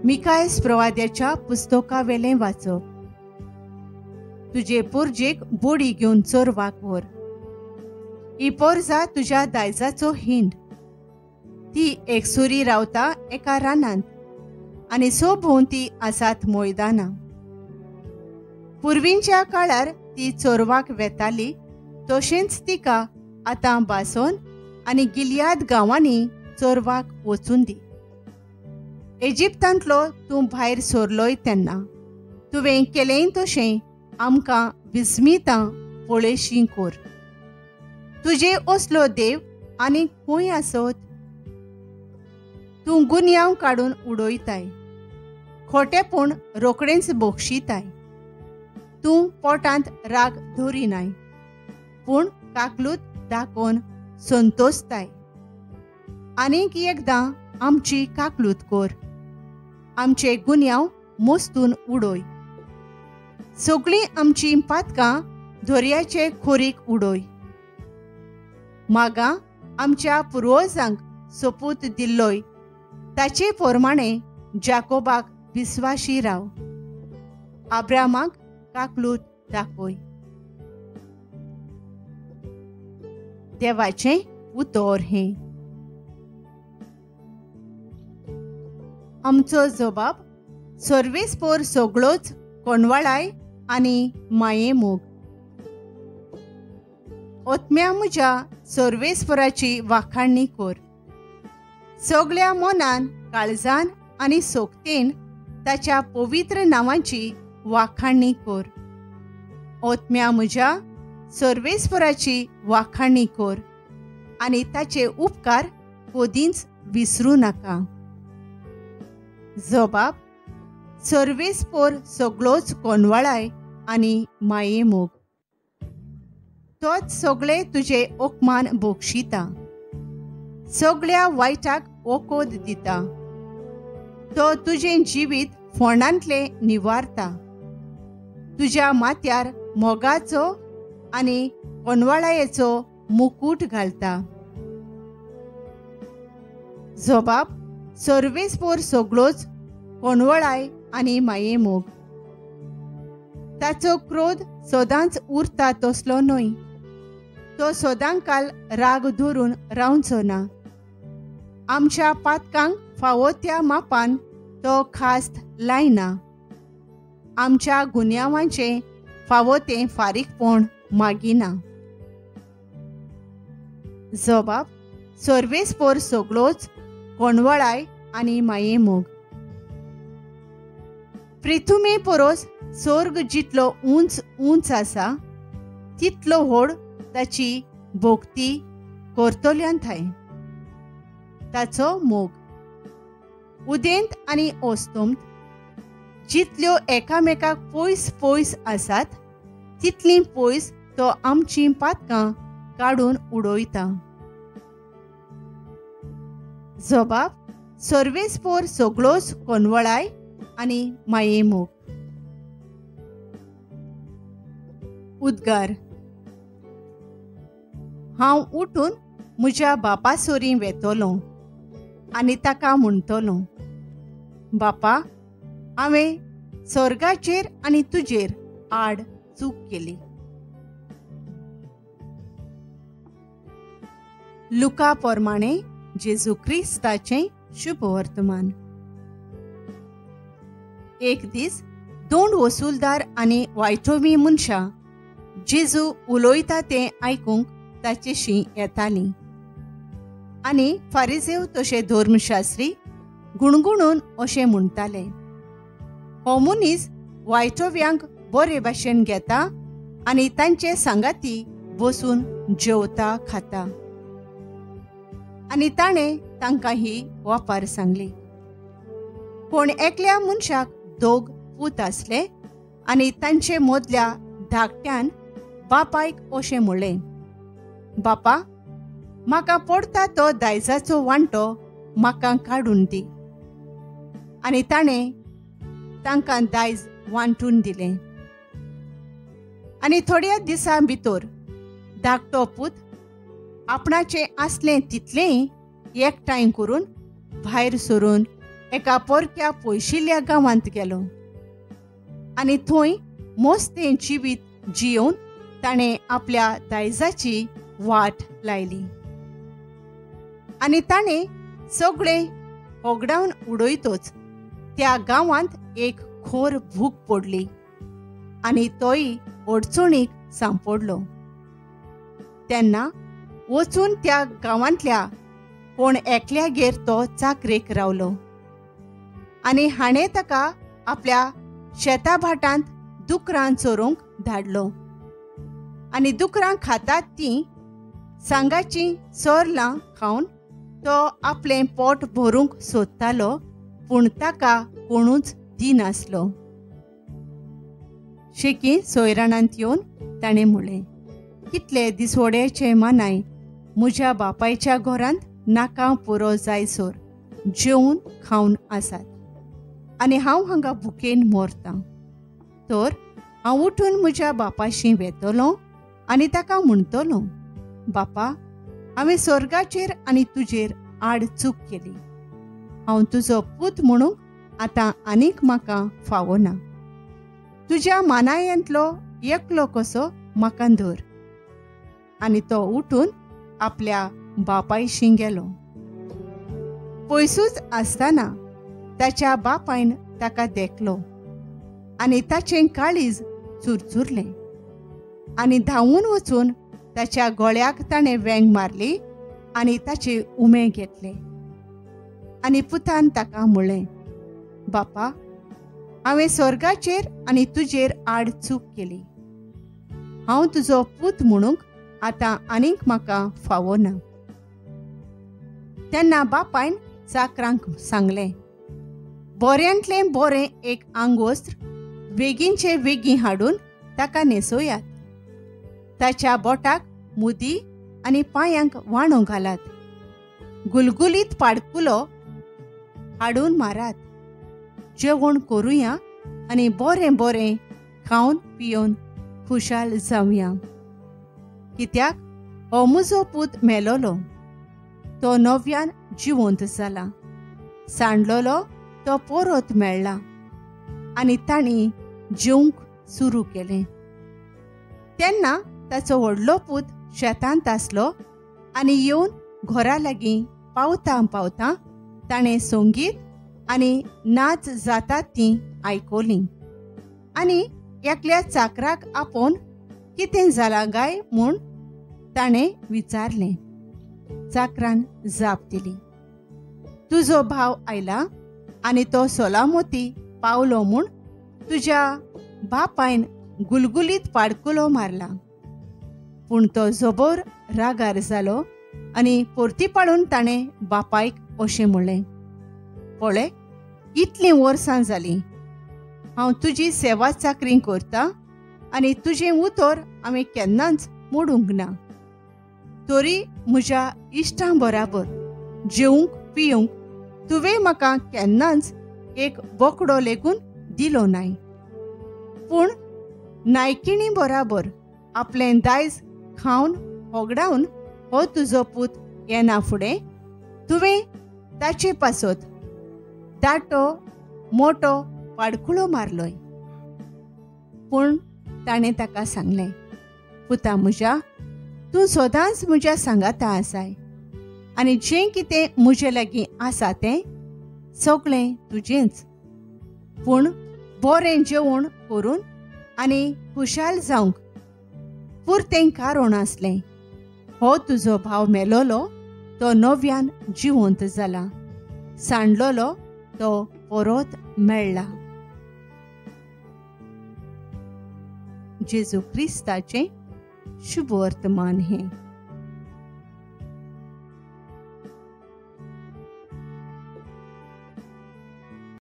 मिकायस प्रवाद्याच्या पुस्तकावेलें वाचप. तुजे पोरजेक बोडी घेवन चोरवाक व्हर. ही पोरजा तुज्या दायजाचो हिंड. ती एकसुरी रावता एका रानांत आनी सोभोंवती आसात मैदानां. पुर्वींच्या काळार ती चोरवाक वेताली, तशेंच तिका आतां बासोन आनी गिलियाद गांवांनी चोरवाक वचून दी. इजिप्तांतलो तूं भायर सरलोय तेन्ना तुवें केलें तशें आमकां विस्मितां पळयशी कोर. तुजे असलो देव आनी खंय आसत? तूं गुन्यांव काडून उडयताय, खोटेपण रोखडेंच बक्षिताय. तूं पोटांत राग धरिनाय, पूण काकलूत दाखोवन संतोसताय. आनीक एकदां आमची काकलूत कोर, आमचे गुन्यांव मोस्तून उडय. सगळीं आमचीं पातकां दर्याचे खोरीक उडय. मागां आमच्या पुर्वजांक सोपूत दिल्लोय ताचे प्रमाणे जाकोबाक विस्वाशी राव, आब्रामाक काकलूत दाखय. देवाचें उतर हें. आमचो जबाब सर्वेस्पोर सगळोच कोणवाळाय आनी मायेमोग. ओतम्या म्हज्या सर्वेस्पोराची वाखाणणी कर. सगळ्या मनान, काळजान आनी सोगतेन ताच्या पवित्र नांवाची वाखाणणी कर. ओतम्या म्हज्या सर्वेस्पोराची वाखाणणी कर आनी ताचे उपकार कदींच विसरूं नाका. जबाब सर्वेस्पोर सगळोच कोनवाळाय आनी मायेमोग. तोच सगळे तुजे ओकमान बक्षिता, सगळ्या वायटाक वखद दिता. तो तुजें जिवीत फोंडांतलें निवारता. तुज्या माथ्यार मोगाचो आनी कोनवाळायेचो मुकूट घालता. जबाब सर्वेस्पोर सगळोच कोणवळाय आनी मायेमोग. ताचो क्रोध सदांच उरता तसलो न्हय, तो सदांकाल राग धरून रावचो ना. आमच्या पातकांक फावो त्या मापान तो खास्त लायना. आमच्या गुन्यांवांचें फावो तें फारीकपण मागिना. जबाब सर्वेस्पोर सगळोच कोणवळाय आनी मायेमोग. पृथुमे परस स्वर्ग जितलो उंच उंच आसा तितलो व्हड ताची भोक्ती करतल्यान थाय ताचो मोग. उदेंत आनी अस्तंत जितल्यो एकामेकाक पयस पयस आसात तितलीं पयस तो आमचीं पातकां काडून उडयता. जबाब सर्वेस्पोर सगळोच कोनवळाय आनी मायेमोग. उद्गार. हांव उठून म्हज्या बापा सोरीं वेतलो आनी ताका म्हणटलो, बापा, हांवें स्वर्गाचेर आनी तुजेर आड चूक केली. लुका प्रमाणे जेजू क्रिस्ताचें शुभवर्तमान. एक दीस दोन वसूलदार आनी वायटोवी मनशां जेजू उलयता तें आयकूंक ताचेशी येतालीं आनी फारिजेव तशे धर्मशास्त्री गुणगुणून अशें म्हणटाले, हो मनीस वायटोव्यांक बरे भाशेन घेता आनी तांचे सांगाती बसून जेवता खाता. आनी ताणें तांकां ही वापर सांगली. पूण एकल्या मनशाक दोग पूत आसले आनी तांचे मदल्या धाकट्यान बापायक अशें म्हणलें, बापा, म्हाका पडटा तो दायजाचो वांटो म्हाका काडून दी. आनी ताणें तांकां दायज वांटून दिलें. आनी थोड्या दिसां भितर धाकटो पूत आपणाचें आसलें तितलेंय एकठांय करून भायर सरून एका पोरक्या पयशिल्ल्या गांवांत गेलो आनी थंय मोस्तें जिवीत जियोवन ताणें आपल्या दायजाची वाट लायली आनी ताणें सगळें होगडावन उडयतोच त्या गांवांत एक खोर भूक पडली आनी तोय अडचणीक सांपडलो. तेन्ना वचून त्या गांवांतल्या कोण एकल्यागेर तो चाकरेक रावलो आनी हाणें ताका आपल्या शेताभाटांत दुकरां चोरूंक धाडलो आनी दुकरां खातात तीं सांगाचीं सोरलां खावन तो आपलें पोट भरूंक सोदतालो, पूण ताका कोणूच दिनासलो. शेकी सोयराणांत येवन ताणें म्हणलें, कितले दिसवड्याचे मानाय म्हज्या बापायच्या घरांत नाका पुरो जायसर जेवन खावन आसात आनी हांव हांगा भुकेन मरतां. तर हांव उठून म्हज्या बापाशी वेतलो आनी ताका म्हणटलो, बापा, हांवें स्वर्गाचेर आनी तुजेर आड चूक केली. हांव तुजो पूत म्हणूंक आतां आनीक म्हाका फावना. तुज्या मानायांतलो एकलो कसो म्हाका धर. आनी तो उठून आपल्या बापायशी गेलो. पयसूच आसतना ताच्या बापायन ताका देखलो आनी ताचें काळीज चुरचुरलें आनी धांवून वचून ताच्या गळ्याक ताणें वेंग मारली आनी ताचे उमे घेतले. आनी पुतान ताका म्हणलें, बापा, हांवें स्वर्गाचेर आनी तुजेर आड चूक केली. हांव तुजो पूत म्हणूंक आतां आनीक म्हाका फावो ना. तेन्ना बापायन चाकरांक सांगलें, बऱ्यांतलें बरें एक आंगवस्त्र वेगींचे वेगीं हाडून ताका न्हेसोयात. ताच्या बोटाक मुदी आनी पांयांक वाणो घालात. गुलगुलीत पाडकुलो हाडून मारात. जेवण करुया आनी बरें बरें खावन पिवन खुशाल जावया. कित्याक हो म्हजो पूत मेलोलो, तो नव्यान जिवंत जाला, सांडलोलो तो परत मेळ्ळा. आनी तांणी जेवंक सुरू केलें. तेन्ना ताचो व्हडलो पूत शेतांत आसलो आनी येवन घरा लागीं पावतां पावतां ताणें संगीत आनी नाच जातात तीं आयकलीं आनी एकल्या चाकराक आपोवन कितें जालां काय म्हूण ताणें विचारलें. चाकरान जाप दिली, तुजो भाव आयला आनी तो सोलामोती पावलो म्हूण तुज्या बापायन गुलगुलीत पाडकुलो मारला. पूण तो जबर रागार जालो आनी परती पाडून ताणें बापायक अशें म्हणलें, पळय, इतलीं वर्सां जालीं हांव तुजी सेवा चाकरी करता आनी तुजें उतर हांवें केन्नाच मोडूंक ना. तरी म्हज्या इश्टां बराबर जेवंक पिवंक तुवें म्हाका केन्नाच एक बोकडो लेगून दिलो नाय. पूण नायकिणी बराबर आपलें दायज खावन होगडावन हो तुजो पूत येना फुडें तुवें ताचे पासत दाटो मोटो पाडकुळो मारलोय. पूण ताणें ताका सांगलें, पुता म्हज्या, तूं सदांच म्हज्या सांगाता आसाय आनी जें कितें म्हजे लागीं आसा तें सगळें तुजेंच. पूण बरें जेवण करून आनी खुशाल जावंक पुरतें कारण आसलें. हो तुजो भाव मेलोलो तो नव्यान जिवंत जाला, सांडलोलो तो परत मेळ्ळा. जेजू क्रिस्ताचें शुभ वर्तमान हें.